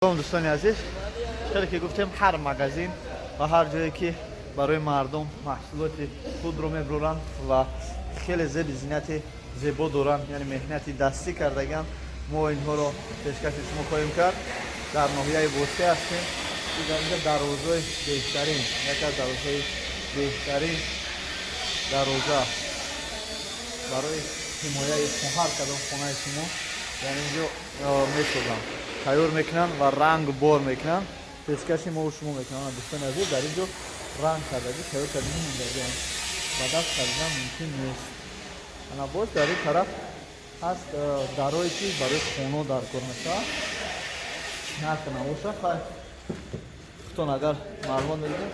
Салом, дӯстони азиз. Хеле ки гуфтем, ҳар магазин ва ҳар ҷое ки барои мардум маҳсулоти худро мебуранд ва хеле зеби зинати зебо доранд, яъне меҳнати дастӣ кардагианд, мо инҳоро пешкаши шумо хоҳем кард. Дар ноҳияи Восе ҳастем, ки дар инҷа дарвозаи беҳтарин, яке аз дарвозаҳои беҳтарин дарвоза барои ҳимояи ҳар кадом хонаи шумо дар инҷо месозанд, тайёр мекунанд ва ранг бор мекунанд, пешкаши мову шумо мекунанд. Дӯстони азиз, дар инҷо ранг кардагӣ, тайёр кардагӣ мондагианд, ба даст харидан мумкин нест. Ана, боз дар ин тараф ҳаст дарое ки барои хоно дар кор мешавад. Нарх набоша, хай, худтон агар маълумот медидем,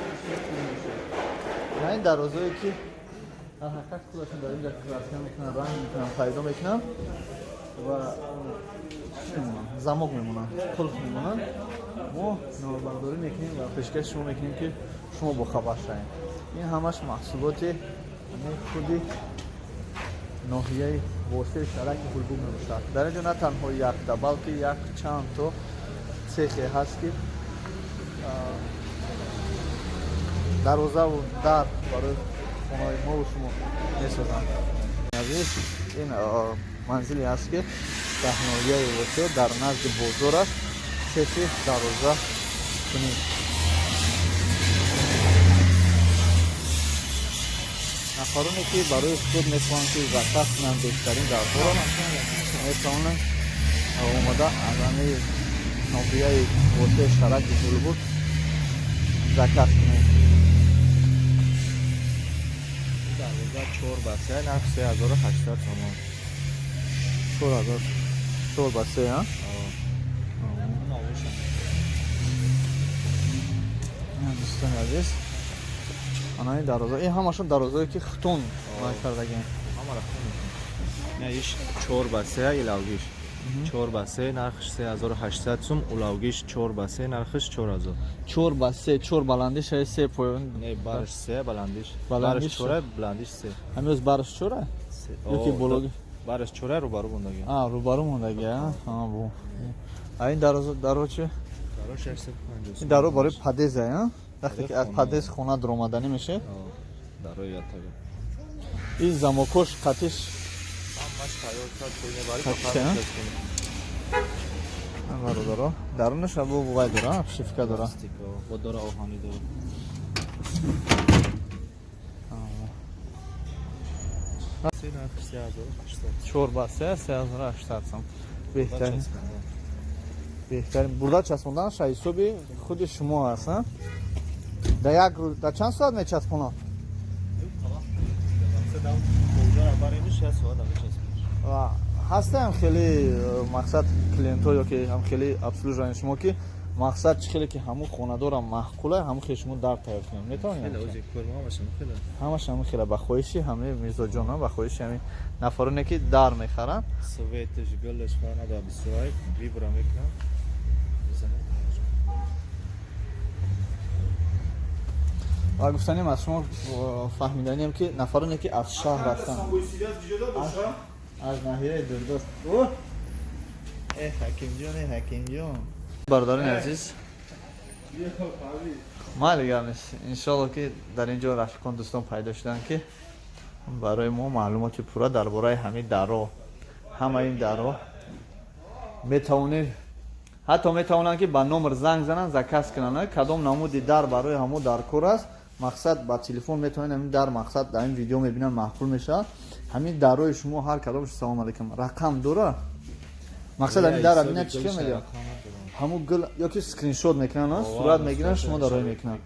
ва ин дарвозое ки дар ҳақиқат худашон дар инҷа краска мекунанд, ранг мекунанд, пайдо мекунанд ва чӣ мемонанд, замок мемонанд, қулф мемонанд. Мо наворбардорӣ мекунем ва пешкаши шумо мекунем, ки шумо бохабар шавед. Ин ҳамаш маҳсулоти худи ноҳияи Восеи, шаҳраки Ҳулбук мебошад. Дар инҷо на танҳо якта, балки як чанд то цехе ҳаст, ки дарвозаву дар барои хонаҳои мову шумо месозанд. Азиз, ин манзиле ҳаст, ки дар ноҳияи Восе, дар назди бозор аст, цехи дарвоза кунӣ. Нафароне ки барои худ мехоҳанд, ки заказ кунанд беҳтарин дарҳоро, метавонанд омода аз ҳамаи ноҳияи Восе, шаҳраки Ҳулбук заказ кунед. Дарвоза 4 ба 3, нарх 3800 сомон. 4000, 4 ба 3, а? Навоша. Дӯстони азиз, ана ин дарвоза, ин ҳамашон дарвозае ки хутун вай кардагием. Ҳамаро хун. Не, иш 4 ба 3, илавгиш 4 ба 3, нархш 3800 сум, улавгиш 4 ба 3, нархш 4000. 4 ба 3, чор баландиш, се поён. Не, барш се, баландиш. Баландиш. Барш чора, баландиш се. Ҳамёз барш чора Се. ёки бологи? Барш чора, рӯбарӯ мондаги. А, рӯбарӯ мондаги, а бу. А ин дарвоза, даро чи? Даро 650. Ин даро барои подъезд а, вақте ки аз хона. Подъезд хона дуромаданӣ мешавед. Дарои ятага. Ин замокош қатиш? Ҳамаш тайёр кард, пул мебарӣ. Қатиш, а? Бародаро, дарунаш абу вай дора, обшивка дора. Бо дора, оҳанӣ дора. Се, нарх 3800. 4 ба 3, 3800 сом. Беҳтарин, беҳтарин. Бурда часпондан ҳисоби худи шумо аст, а? Дар як рӯз, дар чанд соат мечаспонад? Ва ҳастаам хеле мақсад клиентҳо ё ки ҳам хеле обслуживание шумо, ки мақсад чӣ хеле ки ҳамун хонадорам маъқула, ҳамун хеле шумо дар тайёр кунед метавонед? Ҳамаш ҳамун хеле ба хоҳиши ҳамаи мизоҷона, ба хоҳиши ҳамин нафароне ки дар мехаранд. Цветаш, гулаш фарқ надорад, бисёр выбора мекунам. Ва гуфтанем, аз шумо фаҳмиданием, ки нафароне ки аз шаҳр ҳастанд, аз ноҳияи дурдост. Э, Ҳакимҷон, э, Ҳакимҷон, бародарони азиз, майли, гап нест. Иншоалло, ки дар ин ҷо рафиқон, дӯстон пайдо шуданд, ки барои мо маълумоти пурра дар бораи ҳамин даро, ҳама ин даро метавонед, ҳатто метавонанд, ки ба номер занг зананд, заказ кунанд, кадом намуди дар барои ҳамо дар кор аст. Мақсад, ба телефон метавонед ҳамин дар, мақсад, дар ин видео мебинанд, маъқул мешавад ҳамин дарои шумо ҳар кадомш. Салом алейкум. Рақам дора, мақсад, ҳамин дара бинад, чӣ хел мегӯяд, ҳамун гул ё ки скриншот мекунанд, сурат мегиранд, шумо дарои мекунанд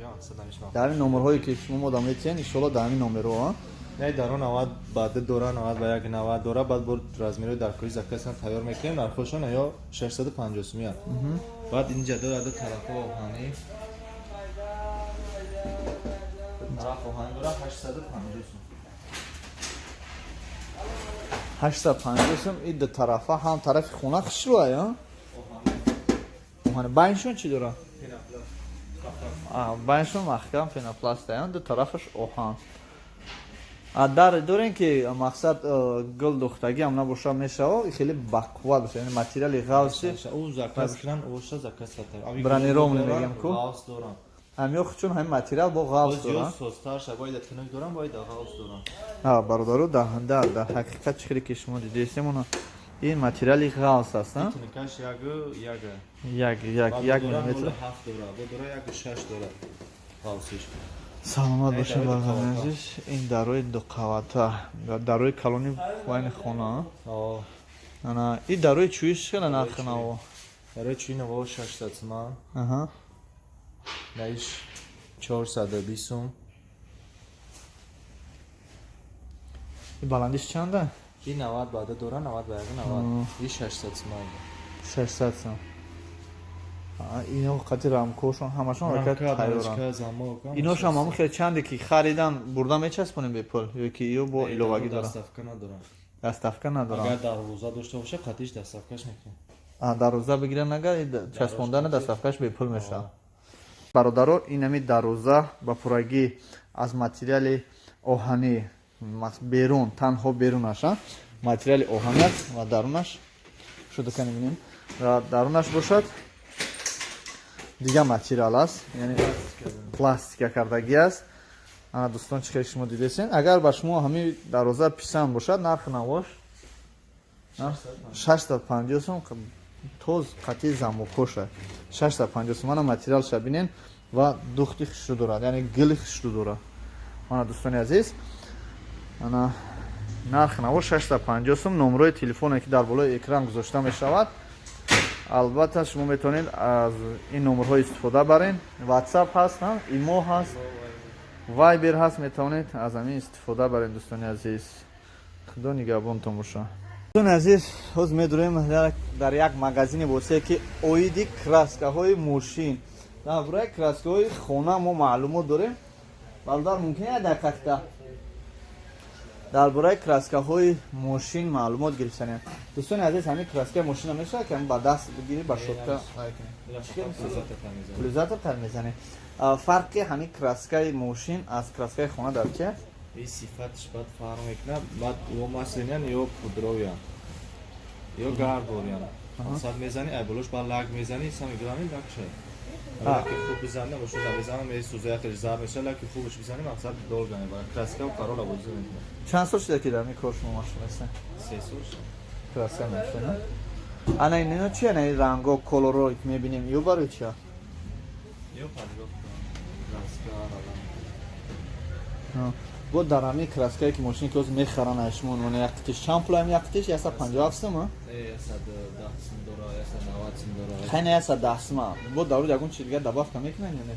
дар ҳамин номерҳое ки шумо мода метиҳед. Иншоалло, дар ҳамин номерҳо. Не, даро 90 ба 2 дора, 90 ба 1, 90 дора. Баъд бо размерҳои даркорӣ заказан тайёр мекунем. Нархошон ё 650 сумия. Баъд инҷа дора, ду тарафо оҳанӣ, ду тараф оҳанӣ дора, 850 сум. 850 сум и ду тарафа, ҳам тарафи хона хушрӯай, оҳани. Байншон чӣ дора? Байншон маҳкам пенопласт, ду тарафаш оҳан. Дар дорем ки мақсад гул духтагӣ ҳам набоша, мешава, хеле бақувват боша, яъне материали ғафси. Ӯ заказ кунан, оша заказ кардам. Бронированный мегем ку. Ғафс дорам. Ҳамё чун ҳамин материал бо ғафс дорам. Созтар ша, бояд тунук дорам, бояд ғафс дорам. Ҳа, бародаро, дар ҳақиқат чӣ хеле ки шумо дидестем, она ин материали ғафс аст, а? Тунукаш як як. Як як як миллиметр. 7 дора, бо дора 1.6 дора. Ғафсиш. Саломат бошед, бародари азиз. Ин дарои дуқавата, дарои калони вайни хона. Ана ин дарои чӯиш хеле нархи наво? Дарои чӯи наво 600 сомон. Аҳа. Наиш 420 сом. Ин баландиш чанда? Ин 90 баъда дора, 90 ба 90. Ин 600 сомон. 600 сом. Ино қати рамкошон ҳамашон ҳаракат тайёранд. Иношам ҳамон хеле чанде ки харидан бурда мечаспонем бепул ё ки ё бо иловагӣ дорам? Доставка надорам. Доставка надорам. Агар дарвоза дошта боша, қатиш доставкаш мекунем. Дарвоза бигиран, агар часпондани доставкаш бепул мешавад. Бародаро, инами дарвоза ба пуррагӣ аз материали оҳанӣ, берун, танҳо берунаш материали оҳанӣ аст ва дарунаш шуда мебинем, ва дарунаш бошад дигар материал аст, яъне пластика кардагӣ аст. Ана, дӯстон, чӣ хеле шумо дидесен, агар ба шумо ҳамин дарвоза писанд бошад, нархи навош 650 сом, тоз қатъи замокоша 650 сом. Мана материалша бинен ва духти хушрӯ дорад, яъне гили хушрӯ дорад. Мана, дӯстони азиз, ана нархи наво 650 сом. Номрои телефоне ки дар болои экран гузошта мешавад, албатта шумо метавонед аз ин номерҳо истифода барен. Ватсап ҳаст, имо ҳаст, вайбер ҳаст, метавонед аз ҳамин истифода барен. Дӯстони азиз, Худо нигаҳбонтон боша. Дӯстони азиз, ҳозир медурем дар як магазини восее ки оиди краскаҳои мошин, дар бораи краскаҳои хона мо маълумот дорем. Бародар, мумкин як дақиқа дар бораи краскаҳои мошин маълумот гирифтанем? Дӯстони азиз, ҳамин краскаи мошина мешавад ки ба даст бигирӣ, ба щётка? Пульверизатор тар мезанем. Фарқи ҳамин краскаи мошин аз краскаи хона дар чи аст? И сифатш баъд фарқ мекунад. Баъд ё масляный ян, ё пудровый ян, ё гардориян. Мақсад мезани, айболош ба лак мезани, сами главный лак шад. Лаки хуб бизани, бошо мезанам, месӯза, яхелш зар меша. Лаки хубш бизани, мақсад долго мебарад. Краска парола бозӣ мекунад. Чанд сол шуда ки дар ин кор шумо машғул ҳастед? 3 сол шуд. Краска мешана. Ана ино чи? Ана ин ранго, колоро ки мебинем, ё барои чи? Ё подготовка краска рала. Бо дар ҳамин краскае ки мошине ки ҳозир мехаранд аз шумо, мона як қитиш чанд пул? Ҳамин як қитиш 157 сум? 110 сум дора, 190 сум дора. Хайна, 110 сума бо дар ягон чи дигар добавка мекунанд ё не?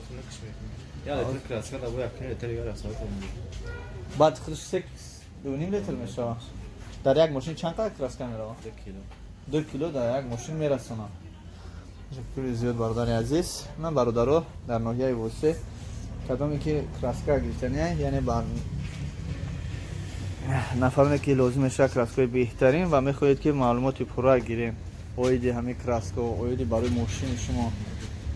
Тунукш мекунад. Як литр краска да бо 1 литр дигар расои. Баъд худаш се 2,5 литр мешавад. Дар як мошин чанд қадр краска меравад? 2 кило. 2 кило дар як мошин мерасонам. Ташаккури зиёд, бародари азиз. Ман, бародаро, дар ноҳияи Восе кадоме ки краска гирифтания, яъне ба нафароне ки лозим мешавад краскаҳои беҳтарин ва мехоҳед ки маълумоти пурра гирем оиди ҳамин краскаҳо, оиди барои мошини шумо,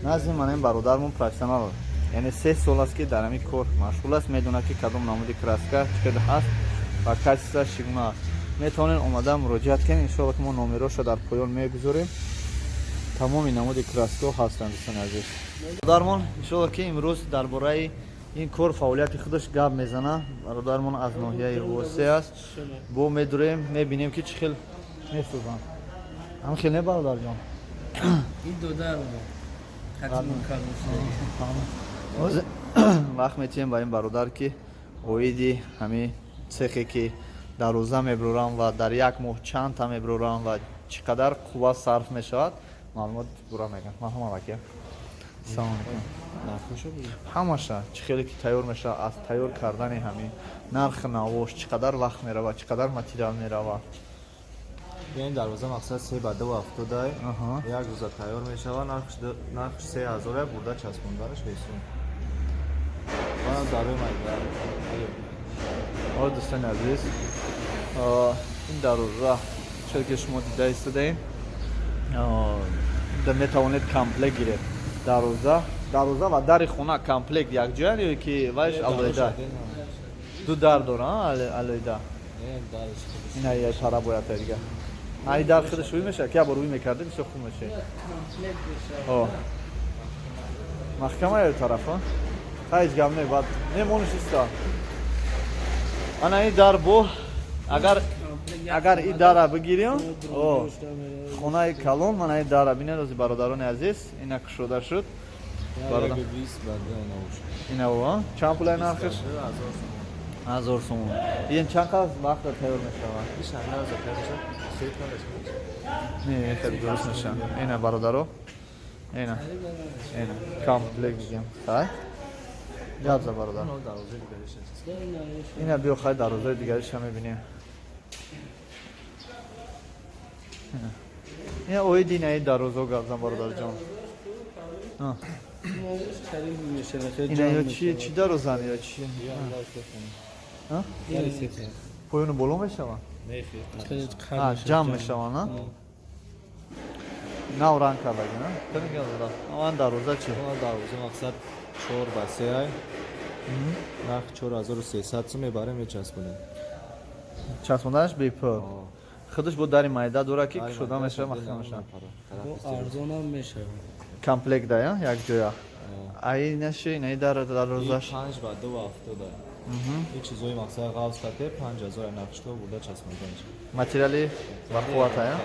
назди ман ин бародармон профессионал, яъне 3 сол аст ки дар ҳамин кор машғул аст, медонад ки кадом намуди краска чӣ қадр ҳаст ва качествоаш чӣ гуна аст. Метавонед омада муроҷиат кунед. Иншоалло ки мо номероша дар поён мегузорем. Тамоми намуди краскаҳо ҳастанд, дӯстони азиз. Бародармон иншоалло ки имрӯз дар бораи ин кор, фаъолияти худаш гап мезана. Бародармон аз ноҳияи Восе аст. Бо медурем, мебинем ки чӣ хел месозанд. Ҳам хел не, бародарҷон? Ин додармо хатимон кардем. Ҳозир вақт метиҳем ба ин бародар ки оиди ҳамин цехе ки дарвоза мебурорам ва дар як моҳ чандта мебурорам ва чӣ қадар қувва сарф мешавад, маълумот бура мегӯям. Марҳамат, ака, салом алейкум. Нархошо буд? Ҳамаша, чӣ хеле ки тайёр мешавад, аз тайёр кардани ҳамин, нархи навош, чӣ қадар вақт меравад, чӣ қадар материал меравад. Ин дарвоза мақсад се ба ду ҳафтодай. Як рӯза тайёр мешавад, нархш 3000, бурда часпонданаш бесум. Дарои майда. О, дӯстони азиз, ин дарвоза чизе ки шумо дида истодаем, метавонед комплект гиред. Дарвоза ва дари хона комплект якҷоян ё ки вайш алоҳида? Ду дар дора, алоида. Ина я шара бояд дига. Ай дар худаш рӯй мешавад, ки бор рӯй мекарда, бисёр хуб мешавад. О. Маҳкама ё тарафа? Ҳеҷ гап не, баъд мемониш иста. Ана ин дар бо агар ин дара бигирем, о, хонаи калон, мана ин дара бинед, ози бародарони азиз, ина кушода шуд. Ина о, чанд пулай нархиш? 1000 сомон. Ин чанд қаз вақт тайёр мешавад? Не, хеле дуруст мешавад. Ина бародаро. Ина. Ина комплект бигем. Хай? Гап за бародар. Ина биё хай дарвозаи дигариша мебинем. Ина оиди ина дарвозо гап зан бародарҷон. Ина ё чи дарвозан ё чи? Поёну боло мешаванд? Ҷамъ мешаванд, а? Нав ранг кардаги, на? Ман дарвоза чи? Дарвоза мақсад 4 ба 3 ай. Нарх 4300 сум мебарем, мечаспонем. Часпонданаш бепул. Худаш бо дари майда дора ки кушода мешавад, маҳкам мешавад. Арзонам мешавад. Комплект да, як ҷоя. Ай наши, ина дар дарвозаш. 5 ба 2 ва 70. Ин чизои мақсад ғавз кате 5000 нақшто бурда часпонда мешавад. Материали ва қуввата, я?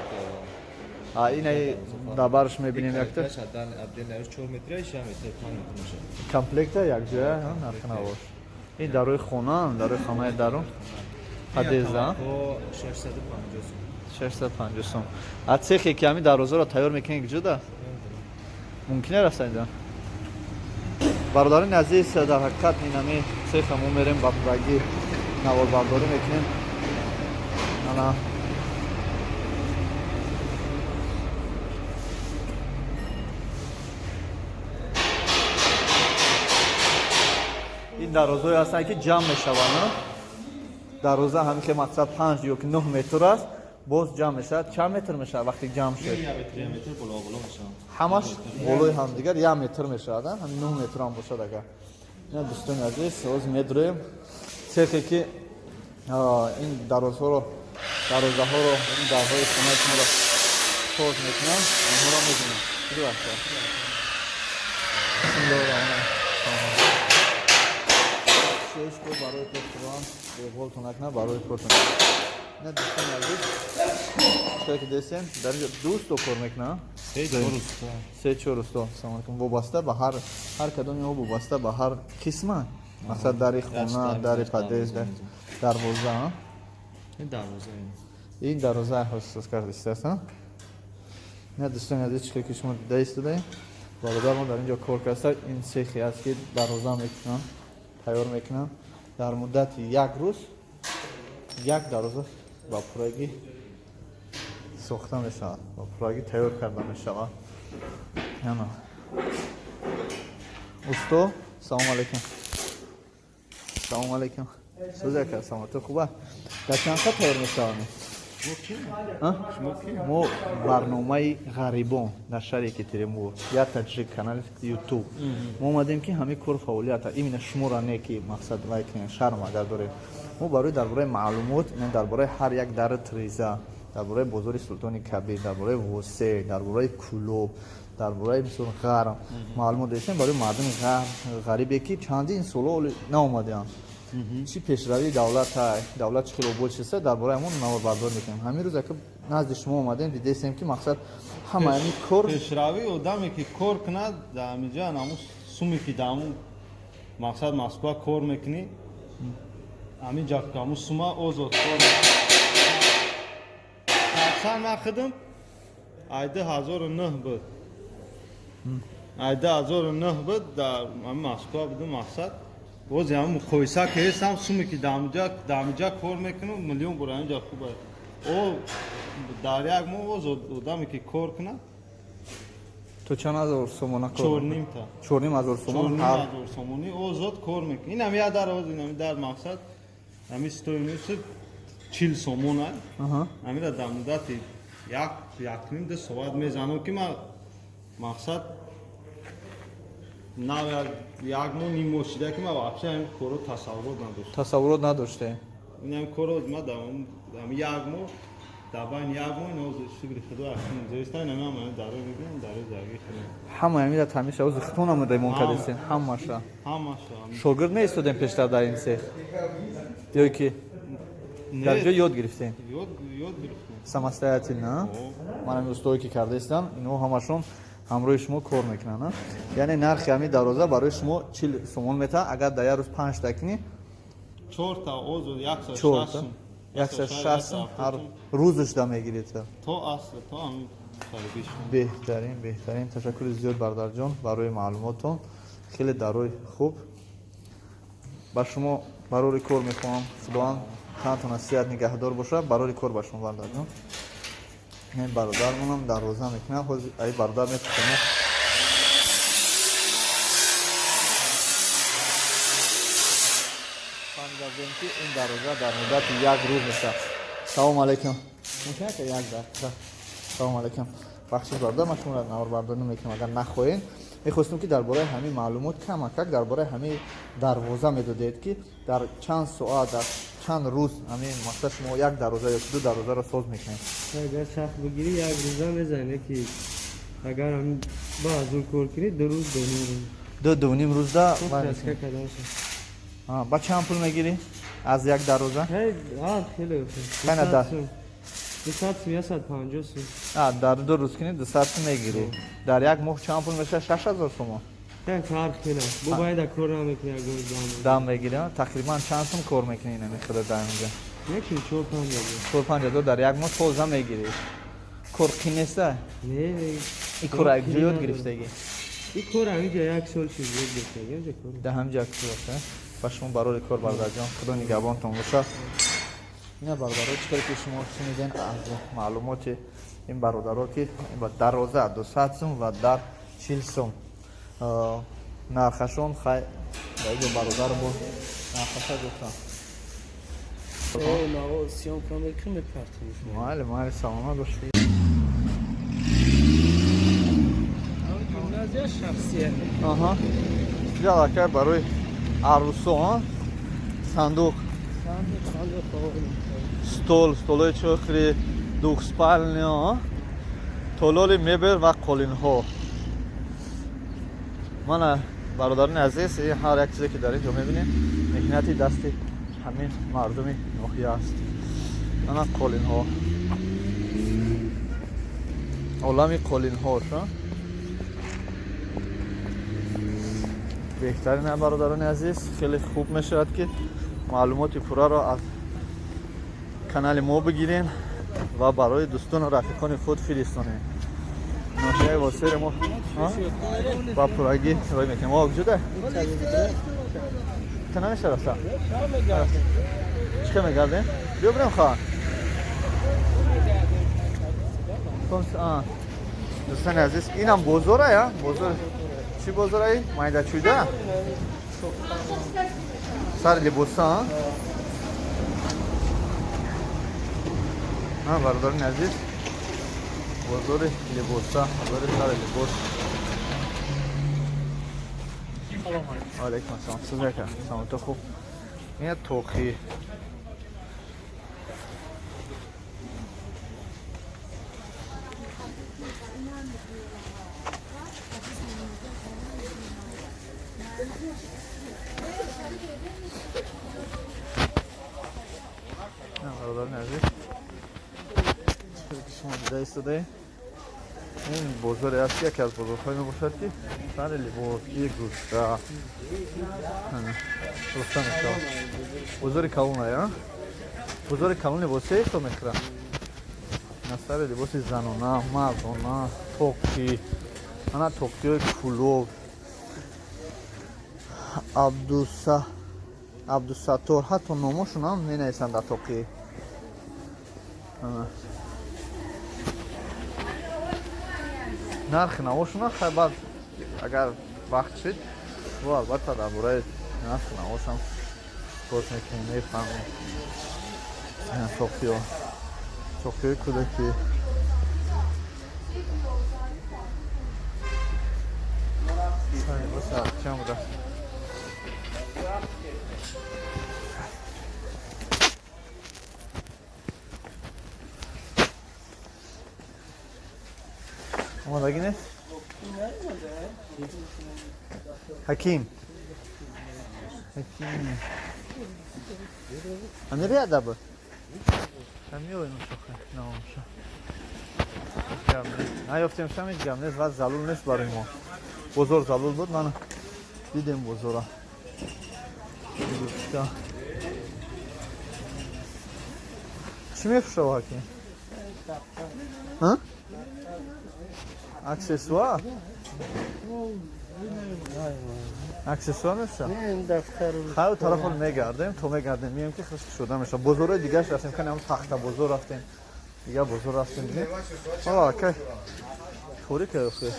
А ина дабарш мебинем якта. Отдельно 4 метр, 6 метр, 5 метр мешавад. Комплекта як ҷоя, нархи навош. Ин дарои хона, дарои хонаи дарун. Подъезда. 650 сум. 650 сум. А цехе ки ҳамин дарвозаро тайёр мекунед куҷода? Мумкин рафтан инҷа? Бародарони азиз, дар ҳақиқат ин ҳамин цеха мо мерем ба пурагӣ наворбардорӣ мекунем. Ана ин дарвозаҳое ҳастанд ки ҷамъ мешаванд. Дарвоза ҳамин ки мақсад 5 ё 9 метр аст, боз ҷамъ мешавад. Чанд метр мешавад вақте ҷамъ шуд? Ҳамаш болои ҳамдигар 1 метр мешавад, ҳамин 9 метр ҳам бошад агар. Ина дӯстони азиз, ҳозир медроем цехе ки ин дарвозаҳоро, ин дарҳои хонаи шуморо соз мекунанд, онҳоро мебинем. Куҷо рафта? Шеш кор барои кор худованд беғолтон накунад, барои кортон. Ина дӯстони азиз, чиқадар ки дестем, дар инҷо ду усто кор мекунанд? 3-4 усто. Салом алейкум. Вобаста ба ҳар кадоми мо вобаста ба ҳар қисма. Масалан дари хона, дари подъезд, дарвоза. Ин дарвоза. Ин дарвоза ҳоз кардистааст, а? Ина дӯстони азиз, чиқадар ки шумо дида истодаем, бародар мо дар инҷо кор карда, ин цехе аст ки дарвоза мекунанд, тайёр мекунанд. Дар муддати як рӯз як дарвоза ба пурагӣ сохта мешавад, ба пурагӣ тайёр карда мешавад. Ана усто, салом алейкум. Салом алейкум. Сӯз ака, саломатӣ хуба? Дар чанд соат тайёр мешавад? Мо барномаи ғарибон дар шаҳри Екатеринбург, як таҷик канали YouTube. Мо омадем ки ҳамин кор фаъолията именно шуморо не ки мақсад вай кунем, шарм агар дорем. Мо барои дар бораи маълумот, дар бораи ҳар як дари триза, дар бораи бозори Султони Кабир, дар бораи Восе, дар бораи Кӯлоб, дар бораи мисол Ғарм маълумот дорем барои мардуми ғарибе ки чандин солҳо наомадаанд. Чӣ пешравии давлат, давлат чӣ хел обод шудааст, дар бораи ҳамон наворбардор мекунем. Ҳамин рӯз ака назди шумо омадем, дидестем ки мақсад ҳама ҳамин кор пешравии одаме ки кор кунад дар ҳаминҷа, ҳамун суме ки дар ҳамун мақсад Москва кор мекунӣ, ҳаминҷа ҳамун сума озод кор мекунӣ. Ман худам ай 2009 буд, ай 2009 буд дар Москва будам. Мақсад боз ҳамун муқоиса ки ҳестам, суме ки дар ҳаминҷа кор мекунам, миллион бор ҳаминҷа хуб аст. О дар як моҳ боз одаме ки кор кунад то чанд ҳазор сомона кор? 4,5 та. 4,5 ҳазор сомон. 4,5 ҳазор сомонӣ озод кор мекунад. Ин ҳам як дар оз, ин ҳами дар мақсад ҳами стоимость 40 сомон аст. Ҳамира дар муддати 1-1.5 ду соат мезанам ки ман мақсад Нав як моҳ ним моҳ шида ки ман вообще ҳамин корро тасаввурот надоштам. Тасаввурот надоштем. Ин ҳамин корро ман дар як моҳ, дар байни як моҳ ино шукри худо акнун зоиста ин ҳама дарои мебинам, дарои зарги худам. Ҳама ҳамира таъмир шава, худтон ҳам ремонт кардесен, ҳамаша. Ҳамаша. Шогирд меистодем пештар дар ин цех? Ё ки дар ҷо ёд гирифтем? Ёд гирифтем. Самостоятельно. Ман ҳамин устое ки кардаистам, инҳо ҳамашон ҳамроҳи шумо кор мекунанд. Яъне нархи ҳамин дароза барои шумо 40 сомон метаҳад, агар дар як рӯз 5 та кунӣ. 4 та озод 160 4 та. сум. 160 сум ҳар рӯзашда мегиред. То аср, то ҳамин харибиш. Беҳтарин, беҳтарин. Ташаккури зиёд, бародарҷон, барои маълумоттон. Хеле дарои хуб. Ба шумо барори кор мехоҳам. Худованд танатона сиҳат нигаҳдор бошад. Барори кор ба шумо, бародарҷон. Ин бародармонам дарвоза мекунад. Ҳозир ай бародар мепурсам. Фаҳмидем ки ин дарвоза дар муддати як рӯз мешавад. Салом алейкум. Мумкин аст як дақиқа? Салом алейкум. Бахшиш бародар, ман шуморо наворбардорӣ мекунам, агар нахоҳед. Мехостем ки дар бораи ҳамин маълумот камакак дар бораи ҳамин дарвоза медодед, ки дар чанд соат, дар чанд рӯз ҳамин мақсад шумо як дарвоза ё ду дарвозаро соз мекунед? Агар сахт бигирӣ, як рӯза мезанӣ, ки агар ҳамин ба азур кор кунӣ, 2 рӯз, 2.5 рӯз. 2-2.5 рӯзда? Краска кардан. Ба чанд пул мегирӣ аз як дарвоза? Хеле. Қайна да? 200 сум, 150 сум. Дар 2 рӯз кунӣ 200 сум мегирӣ. Дар як моҳ чанд пул мешавад? 6000 сомон. Як фарқ хеле. Бо бояд кор намекунӣ, ягон дам. Дам мегирӣ, тақрибан чанд сум кор мекунӣ инами худа дар инҷа? Яки 4-5 ҳазор. 4-5 ҳазор дар як моҳ тоза мегирӣ. Кор қин неста? Не, не. Ин кор як ҷо ёд гирифтагӣ? Ин кор ҳаминҷа як сол шуд ёд гирифтагӣ, ҳаминҷа кор. Дар ҳаминҷа як сол аст, ба шумо барори кор, бародарҷон. Худо нигаҳбонтон бошад. Ина бародаро, чӣ коре ки шумо шуниден аз маълумоти ин бародаро, ки дароза 200 сум ва дар 40 сум нархашон. Хай, дар инҷо бародар бо нархаша гуфтам. Майли, майли, саломат бошед. Аҳа, аллакай барои арӯсо сандуқ, стол, столои чохри двухспальный, толори мебел ва қолинҳо. Мана бародарони азиз, ин ҳар як чизе ки дар ин ҷо мебинем, меҳнати дасти ҳамин мардуми ноҳия аст. Ана қолинҳо, олами қолинҳош беҳтарин. Бародарони азиз, хеле хуб мешавад ки маълумоти пурраро аз канали мо бигирем ва барои дӯстону рафиқони худ фиристонем. Ноҳияи Восеро мо ба пуррагӣ рой мекунем. О, куҷода? Та намеша рафта? Чӣ хел мегардем? Биё бирем, хоҳар. Дӯстони азиз, инам бозора я? Бозор. Чӣ бозораи? Майдачӯйда? Сари либоса? Бародарони азиз, бозори либоса, бозори сари либос. Алейкум ассалом. Сузака, саломато хуб. Ина тоқи. Бародарони азиз, ки шумо дида истодаед, ин бозоре аст ки яке аз бозорҳое мебошад, ки сари либос, гӯшта фурӯхта мешавад. Бозори калона, бозори калон либосе ҳисоб мекунад. На сари либоси занона, мардона, тоқи, ана тоқиҳои кулоб, Абдусаттор, ҳатто номошон ҳам менависанд дар тоқӣ. Нархи навошона хай баъд агар вақт шид, бо албатта дар бораи нархи навошам боз мекунем, мефаҳмем. Тоқиҳо, тоқиҳои кӯдакӣ. Либоси Саат чанд буда? Омодагӣ нест? Ҳаким. Ҳаким. Ҳамин ряда буд? Ҳамин шохе, наомша. Гап нест. Наёфтем шам, ҳеҷ гап нест, ваз залул нест барои мо. Бозор залул буд, ман дидем бозора. Чӣ мефурӯшав, ҳаким? Ҳа? Аксессуар? Аксессуар мефурӯшам? Хайр, тараф ҳол мегардем, то мегардем, меем ки хушк шуда мешавад. Бозорҳои дигараш рафтем, кани ҳам тахта бозор рафтем. Дигар бозор рафтем, дидем. Ҳоло акай торик охи.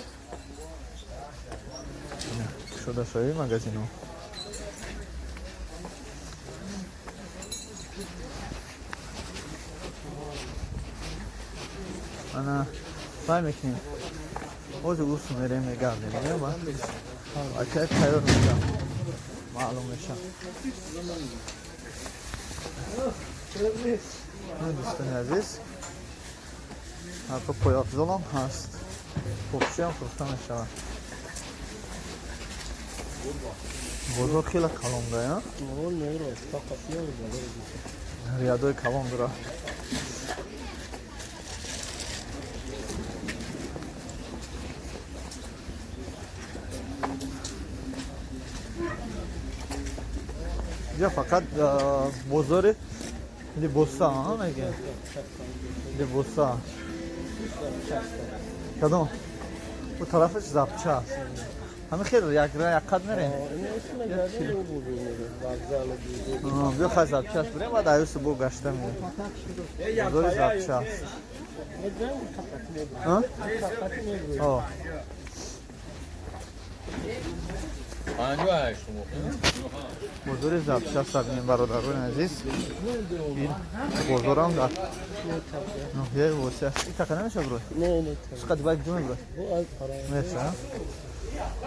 Шуда шави магазино. Ана сай мекунем. Ози усу мерем мегардем. Акай тайёр мешам. Маълум мешам. Дӯстони азиз, ҳатто пойафзолам ҳаст. Пухчиам фурӯхта мешавад. Бозор хеле калон дая. Рядои калон дора. Инҷа фақат бозори либоса, мегӯям. Либоса. Кадом? У тарафаш запча аст. Ҳамин хел як қад мерем. Биё хай запчаст бурем, баъд аюсу бо гашта мерем. Бозори запчаст. Бозори запчаст бинем, бародарони азиз. Ин бозорам дар ноҳияи Восеъ аст. Ин тақа намешавад брой? Чӣ қадр баъд куҷо мебурад? Мешавад.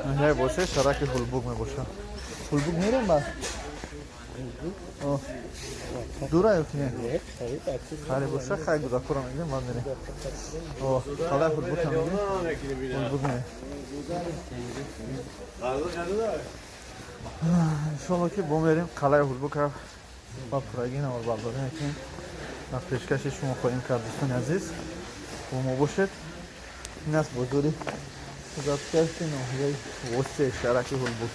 Ноҳияи Восеъ, шараки Ҳулбук мебошад. Ҳулбук мерем баъд? Дура ё ки не? Хари боша, хай гудакура мегирем, баъд мерем. Қалаи Ҳулбукам мегирем. Ҳулбук мерем. Иншоалло ки бо мерем қалаи Ҳулбука ба пуррагӣ наворбардорӣ мекунем. Дар пешкаши шумо хоҳем кард, дӯстони азиз. Бо мо бошед. Ин аст бозори запчасти ноҳияи Восеъ, шараки Ҳулбук.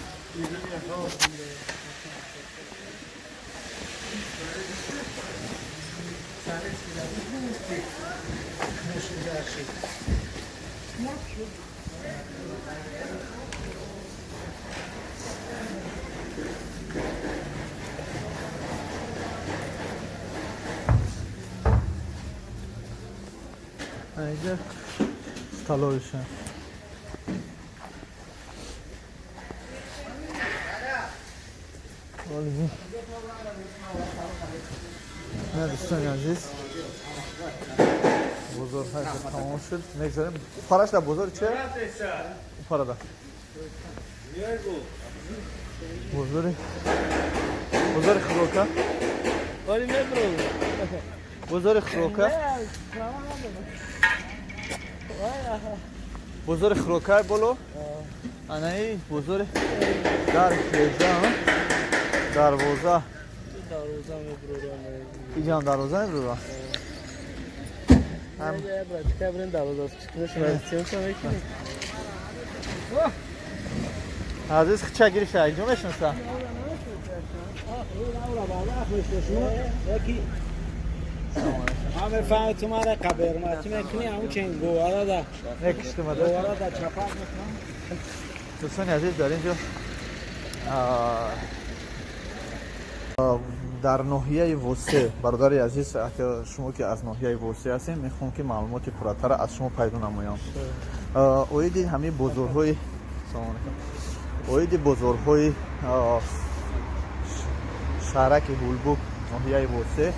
Инҷа столовиша. Не, дӯстони азиз, бозор тамом шуд. Мегзарем. Параш дар бозори че? Парада. Бозори хӯрока. Бозори хӯрока. Бозори хӯрокаи боло. Анаи бозори дар хеза, дарвоза. Иҷам дарвоза мебурам. Азиз хича гирифта, иҷо мешинаса? همه فهم تو مرا قبر ماتی میکنی همون چنگ گوارا دا گوارا دا چپا میکنم. دوستان عزیز، در اینجا дар ноҳияи Восеъ, бародари азиз, шумо ки аз ноҳияи Восеъ ҳастем, мехоҳам ки маълумоти пурратара аз шумо пайдо намоям. Оиди ҳамин бозорҳои, салом алейкум, оиди бозорҳои шаҳраки Ҳулбук, ноҳияи Восеъ,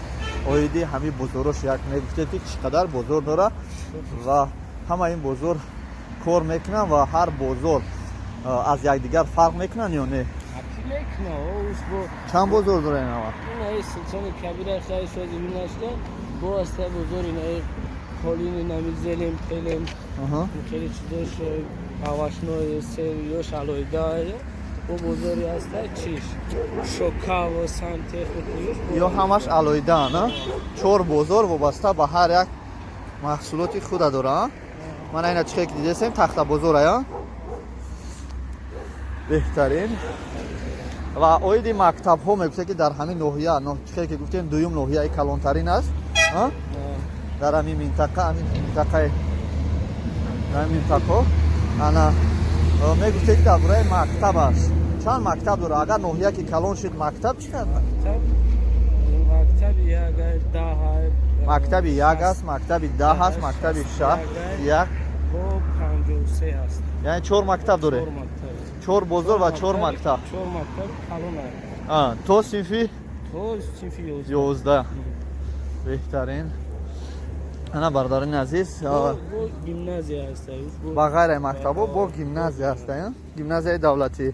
оиди ҳамин бозорҳош як мегуфтед ки чӣ қадар бозор дорад ва ҳама ин бозор кор мекунанд ва ҳар бозор Аз якдигар фарқ мекунанд ё не? Аки мекуна, уш бо. Чанд бозор дора ин ава? Инаи Султони Кабира хари шоди нашда, бо аста бозор инаи қолини нами зелем пелем, хеле чизош, овощной, сев ёш алоҳида, бо бозори аста чиш шокаво сантехник. Ё ҳамаш алоҳидаанд, а? Чор бозор вобаста ба ҳар як маҳсулоти худа дора. Мана ина чихе ки дидесем, тахта бозорая, беҳтарин. Ва оиди мактабҳо мегуфте, ки дар ҳамин ноҳия, чихе ки гуфтем, дуюм ноҳияи калонтарин аст, а? Дар ҳамин минтақа, ҳамин минтақаи, дар ҳамин минтақаҳо. Ана мегуфте, ки дар бораи мактаб аст, чанд мактаб дора? Агар ноҳия ки калон шуд, мактаб чӣ қадр? Мактаби як, 10. Мактаби як аст, мактаби 10 аст, мактаби шаҳ як. Бо 53 ҳаст. Яъне чор мактаб доре? Чор мактаб. Чор бозор ва чор мактаб. Чор мактаб калон. То синфи? То синфи 11. 11, беҳтарин. Ана, бародарони азиз. Бо гимназия ҳаст. Ба ғайри мактабҳо бо гимназия ҳаст, гимназияи давлатӣ.